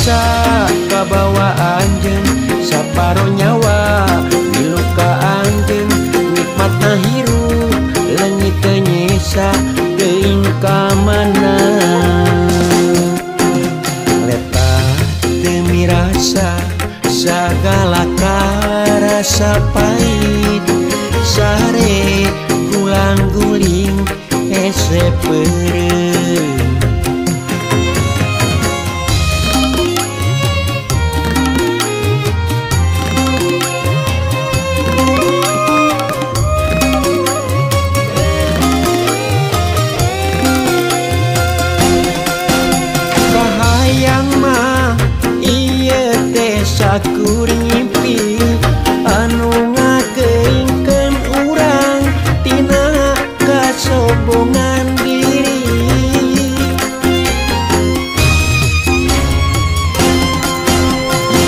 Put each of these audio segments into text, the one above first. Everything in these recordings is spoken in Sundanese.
rasa kabawa anjeun saparo nyawa milu ka anjeun nikmatna hirup leungit teu nyesa teuing ka mana leta teu mirasa sagala karasa pahit sare gulang guling hese peureum. Kahayang mah ieu teh sakur ngimpi anu ngakeungkeun urang tina kasombongan diri.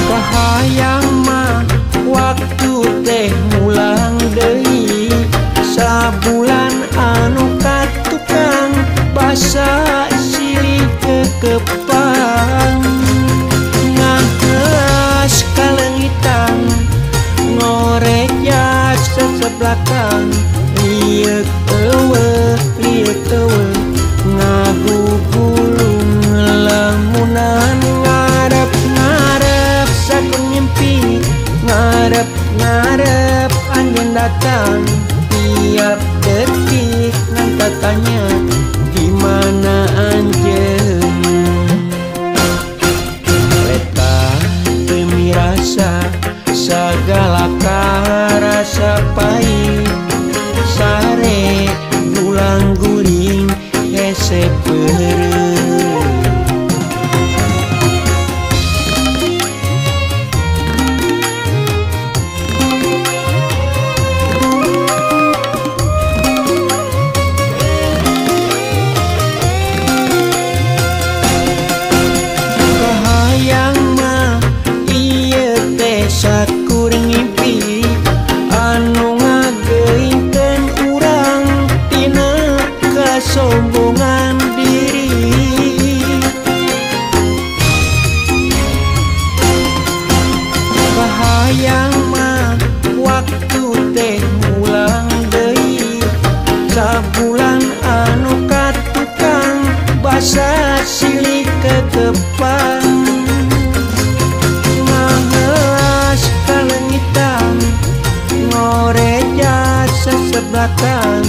Kahayang mah waktu teh mulang deui sabulan anu katukang basa silih kekepang ngahelas kaleungitan ngoreja seseblakan lieur eueuh ngagugulung lamunan ngarep-ngarep sakur ngimpi ngarep-ngarep anjeun datang tiap detik ngan tatanya di mana anjeun. Leta teu mirasa sagala karasa pahit sare gulang guling hese peureum. Kahayang mah ieu teh sakur ngimpi anu ngageungkeun urang tina kasombongan diri. Kahayang mah waktu teh mulang deui sabulan anu katukang basa silih kekepang ngahelas kaleungitan ngoreja seseblakan